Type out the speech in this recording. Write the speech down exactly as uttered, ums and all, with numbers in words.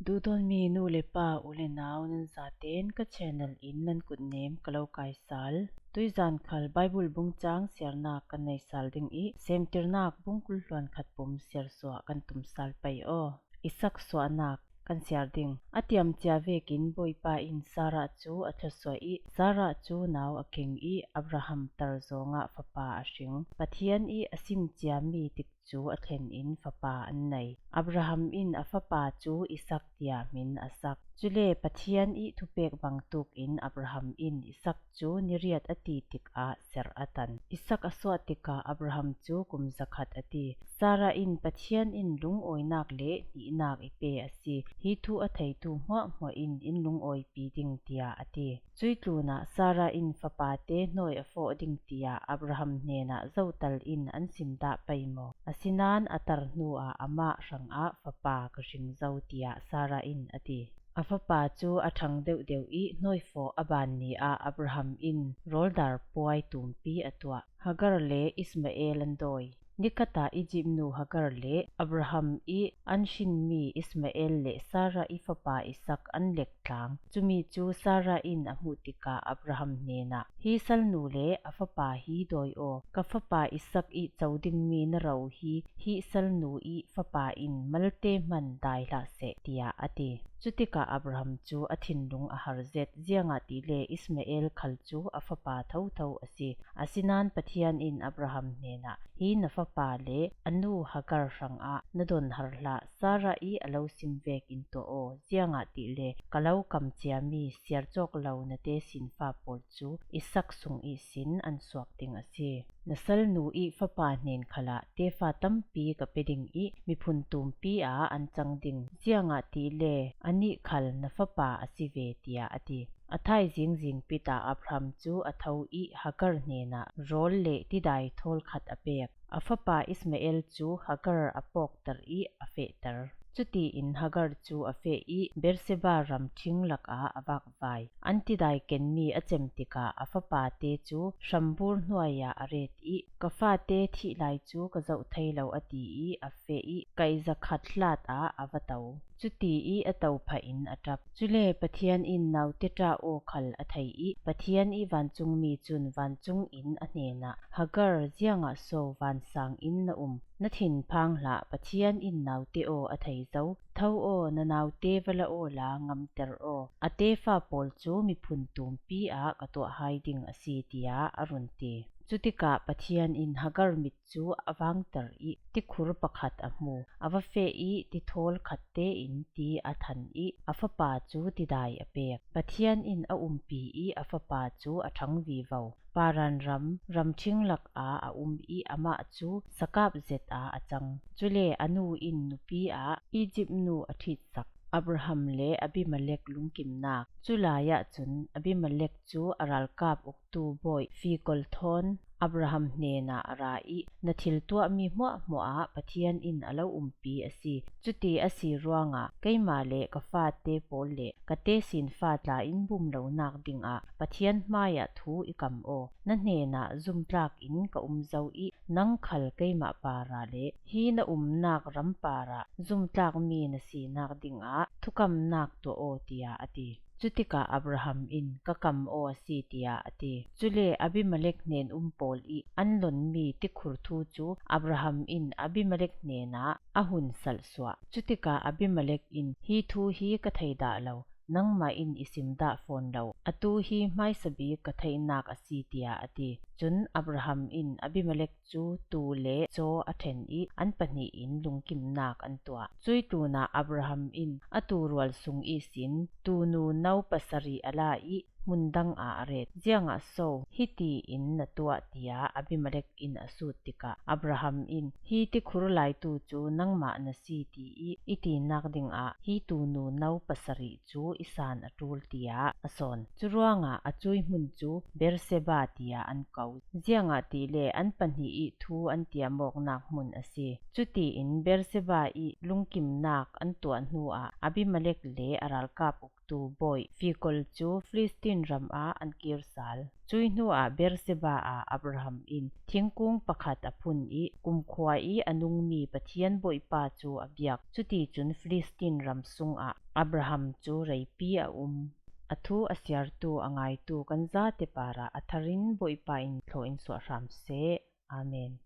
Duhdawlmi nu le pa, u le nau, nan zaten ka channel in nan kutnem ka lo kaisal. Tuizan khal Bible bung chang siarnak kan nei sal ding i, Semtirnak bung kul hluan khat pum siarsuah kan tumsal pei aw. Isak suahnak kan siar ding. A tiamcia vekin Bawipa in Sarah cu a thluasuah i, Sarah cu nau a king i, Abraham tar zawngah fapa a hring. Pathian i a sim ciami tik cu a thlen in fapa an nei. Abraham in a fapa cu Isak tiah hmin a sak. Cule Pathian i thupek bangtuk in Abraham in Isak cu ni riat a ti tikah serh a tan. Isak a suah tikah Abraham cu kum zakhat a ti. Sarah in Pathian in lungawinak le hnihnak i pe a si. Hi thu a theitu hmuahhmuah in in lungawipi ding, tiah a ti. Cuih tlunah Sarah in fapate hnawi a fawh ding tiah Abraham hnenah zohtal in an sim dah pei maw? Asinain a tar hnuah amah hrangah fapa ka hring zo, tiah Sarah in a ti. A fapa cu a ṭhang deuhdeuh i hnawi fawh a ban ni ah Abraham in rawldar puai tumpi a tuah. Hagar le Ismael an dawi. Nikhatah Izipt nu Hagar le Abraham i an hrinmi Ismael le Sarah i fapa Isak an lek tlang. Cumi cu Sarah in a hmuh tikah Abraham hnenah, "Hi salnu le a fapa hi dawi aw. Ka fapa Isak i co dingmi na ro hi, hi salnu i fapa in malte hman dai hlah seh," tiah a ti. Cutikah Abraham cu a thinlung a har zet, ziangahtile Ismael khal cu a fapa thotho a si. Asinain Pathian in Abraham hnenah, "Hi na fapa le a nu Hagar hrangah na don har hlah, Sarah i a lo sim vekin tuah aw, ziangahtile ka lo kam ciami siar cawk lo na tesinfa pawl cu Isak sung ihsin an suak ding a si. Na salnu i fapa hnen khalah tefa tampi ka pe ding i miphun tumpi ah an cang ding, ziangahtile anih khal na fapa a si ve," tiah a ti. A thaizing zingpit ah Abraham cu a tho i Hagar hnenah rawl le tidai thawl khat a pek. A fapa Ismael cu Hagar a pawkter i a fehter. Cutiin Hagar cu a feh i Beersheba ram ṭhing lakah a vakvai. An tidai kenmi a cem tikah a fapate cu hrambur hnuai ah a ret i, "Ka fate thih lai cu ka zoh thei lo," a ti i a feh i kaih zakhat hlat ah a va to. Cuti i a to phah in a ṭap. Cule Pathian in naute ṭah aw khal a thei i Pathian i vancungmi cun vancung in a hnenah, "Hagar, ziangah so vansang in na um? Na thinphang hlah, Pathian in naute aw a thei zo. Tho aw, na naute va la awla ngamter aw. A tefa pawl cu miphun tumpi ah ka tuah hai ding a si," tiah a run ti. Cutikah Pathian in Hagar mit cu a vangter i tikhur pakhat a hmu. A va feh i tithawl khat tein ti a than i a fapa cu tidai a pek. Pathian in a umpi i a fapa cu a ṭhang vivo. Paran ram, ram ṭhing lakah a um i amah cu sakap zet ah a cang. Cule a nu in nupi ah Izipt nu a ṭhitsak. Abraham le Abimelek lungkimnak. Culai ah cun Abimelek cu a ralkap uktu bawi Fikol thawn Abraham hnenah a ra i, "Na thil tuahmi hmuahhmuah ah Pathian in a lo umpi a si. Cuti a si ruangah keimah le ka fate pawl le ka tesinfa tla in bum lonak dingah Pathian hmaiah thu i kam aw. Na hnenah zumtlak in ka um zo i nang khal keimah parah le hi na umnak ram parah zumtlakmi na sinak dingah thukamnak tuah aw," tiah a ti. Cutikah Abraham in, "Ka kam aw a si," tiah a ti. Cule Abimelek hnen um pawl i an lonmi tikhur thu cu Abraham in Abimelek hnenah a hun salhsuah. Cutikah Abimelek in, "Hi thu hi ka thei dah lo, nangmah in i sim dah fawn lo. Atu hi hmaisabik ka theihnak a si," tiah a ti. Cun Abraham in Abimelek cu tuu le caw a ṭhen i an pahnih in lungkimnak an tuah. Cuih tlunah Abraham in a tuu rual sung ihsin tuunu no pasarih a la i hmun dang ah a ret. "Ziangah so hiti in na tuah?" tiah Abimelek in a sut tikah Abraham in, "Hi tikhur laitu cu nangmah na si ti i i tinak dingah hi tuunu no pasarih cu i san a ṭul," tiah a sawn. Curuangah a cuih hmun cu Beersheba tiah an ko. Ziangahtile an pahnih i thu an tiam awknak hmun a si. Cutiin Beersheba i lungkimnak an tuah hnuah Abimelek le a ralkap uktu bawi Fikol cu Filistin ram ah an kir sal. Cui hnuah Beersheba ah Abraham in thingkung pakhat a phun i kumkhua i a nungmi Pathian Bawipa cu a biak. Cuticun Filistin ram sungah Abraham cu reipi a um. A thu a siartu, a ngaitu kan zate parah a tharin Bawipa in thlawh in suah hram seh. Amen.